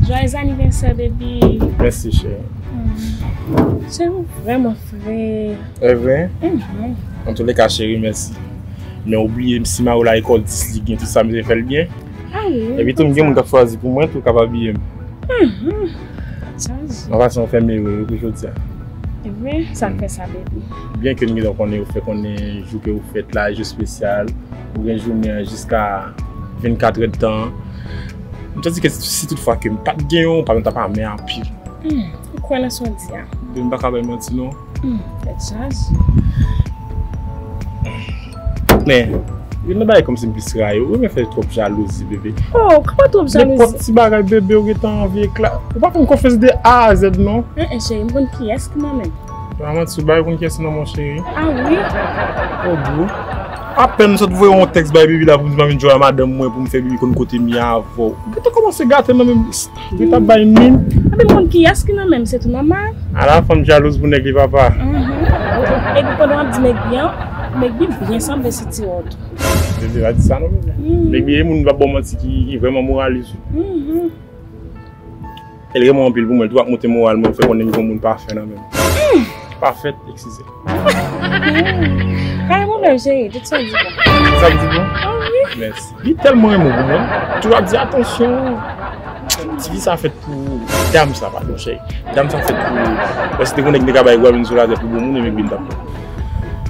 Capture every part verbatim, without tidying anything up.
Joyeux anniversaire, baby. Mèsi, cheri. Cheri, ou vrèman fre. E vre? Mhm. Antouleka, cheri, mèsi. Men ou bliye m, si m al lekòl dis li gen tout sa, m te fè l byen. Ah wi. Epi tou, m gen moun k ap chwazi pou mwen, tou k ap abiye m. Mhm. Chans. An pasan, ou fè m ere wi pou jodi a. E vre, sa k fè sa, baby. Byen ke n gentan konnen, ou fè konnen jou ke ou fèt la, jou espesyal. Ou gen jounen an jiska vennkat èdtan. M santi ke si toutfwa ke m pa t gen yon, pa m t ap amè anpil. Hmm, ou kwè nan sa w di a? Baby, m pa ka bay manti non. Hmm, tèt chaje. Men, youn nan bagay kòmsi m plis rayi, ou renmen fè twòp jalouzi, bebe. Oh, kòman twòp jalouzi? Nenpòt ti bagay, bebe, ou gentan anvi ekla. Ou pa fè m konfyans de A a Z non. Hein, hein, cheri, m konn kiyès ki nan men m. Pa manti, ou bay konn kiyès nan men w, cheri. Ah wi? Oh, bro. Apèn m sot voye yon tèks bay Bibi la pou m di m ap vin jwe a madanm mwen pou m fè Bibi konn kote m ye avè w. Ou gentan kòmanse gate nan men m. Ou gentan bay min. Epi m konn kiyès ki nan men m, se tou nòmal. Ala fanm jalouz pou nèg li papa. Mhm. Epi pandan w ap di nèg li an, nèg li byen sanble si ti wòt. Bebe, pa di sa non, bebe. Mhm. Nèg li e moun m p ap ba w manti ki, ki vrèman moralis wi. Mhm. E l renmen w anpil pou mwen, l tou ap monte moral mwen, fè konnen m gon moun pafè nan men m. Pafèt, eskize. Pa gen pwoblèm, cheri, tout sa w di bon. Sa w di bon? Ah wi. Mèsi. Li tèlman renmen w pou mwen, tou ap di, "Atansyon, tifi sa fèt pou dam sa, padon, cheri. Dam sa fèt pou ou." Paske te konnen ki te ka bay gwamine sou latè pi bon moun, e men bin t ap bon.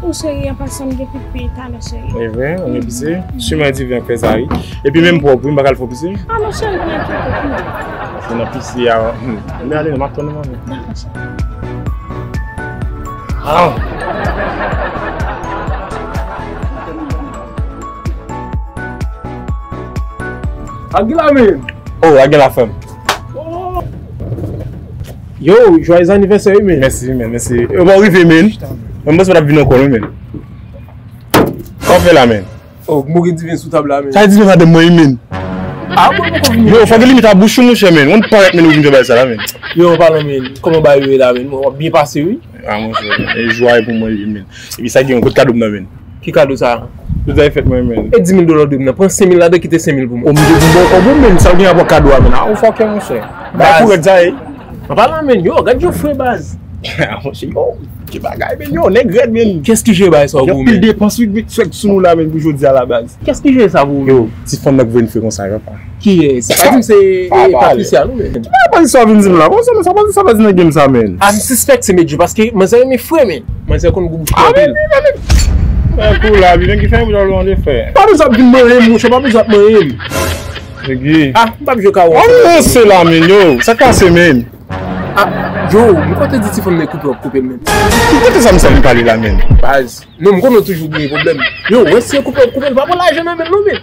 Ou cheri, an pasan, m gen pipi talè, cheri. E vre, ou gen pise? Siman diven fè sa, wi. Epi menm pwòp, wi, m pa ka al fè w pise. Ah non, cheri, pa enkyete, pou mwen. Se nan pise a, hmm. Men ale non, m ap tann ou, manmi. Dakò, cheri. Ah. Ak gen la, men. Oh, ak gen la, frè m. Yo, joyeux anniversaire, wi, men. Mèsi, men, mèsi. Yo, bon, rive, men. Mwen, m panse w t ap vin ankò, wi, men. Kòman w fè la, men? Oh, m gen diven sou tab la, men. Sa diven madanm mwen, wi, men. Ah, mwen poko vini. Yo, fò gen limit a bouch ou, monchè, men. Ou parèt, men, ou vin fè bagay sa la, men. Yo, an palan, men. Kòman bagay yo ye la, men? W ap byen pase, wi. Ah, monchè, e jwa e pou mwen, wi, men. Epi sa gen yon kote kado m nan, men. Ki kado sa? Tout sa e fèt mwen, men. E dis mil dola w dwe m nan. Pran senk mil ladan, kite senk mil pou mwen. O, m te di m ba w kòb ou, men. Sa gen rapò kado a, men. Ah, ou fòkè, monchè. Bay pou rèd sa, e. An palan, men. Yo, gad yo fre, baz. Ah, monchè, yo. Ki bagay, men, yo, nèg rèd, men. Kiyès ki jere bagay sa yo pou ou, men? Pil depans, wi, swag sou nou la, men, pou jodi a la, baz. Kiyès ki jere sa pou ou, men? Yo, ti fanm nan k voye n fre konsa, yo, pa. Kiyès? Pa di m se, e, Patricia, non, men. Ki bagay Patricia vin di m la? Bon, sa, sa, sa pa di nan game sa, men. Ah, m sispèk se Medjou, paske manzè renmen fre, men. Manzè konn gou bouch anpil. Ah, men, men, men. Men, kou la, men, ki fè m jalo an de fè. Pa bezwen ap vin manyen m, monchè, pa bezwen ap manyen m. Nèg li. Ah, m p ap jwe kawon. An ranse la, men, yo. Sa k pase, men? Ah, yo, m konn te di ti fanm nan koupe w ap koupe l, men. Ki kote sa m sa vin pale la, men? Baz. Non, m konnen w toujou gen pwoblèm. Yo, wè si yo koupe w ap koupe l, pa pran lajan nan men l, non, men.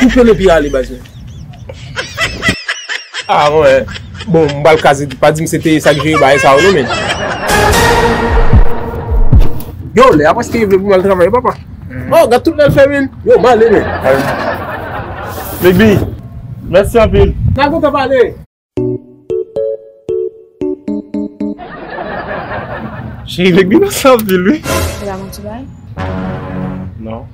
Koupe l epi ale, baz, men. Ah, wè. Bon, m pral kaze, pa di m se te sa k jere bagay sa yo, non, men. Yo, lè a prèske rive pou m al travay, papa. Oh, gad tout lè l fè, men. Yo, m ale, men. Big B, mèsi anpil. N a kontan pale. Cheri, Big B nan sa anpil, wi. Ou la manti bay? Non.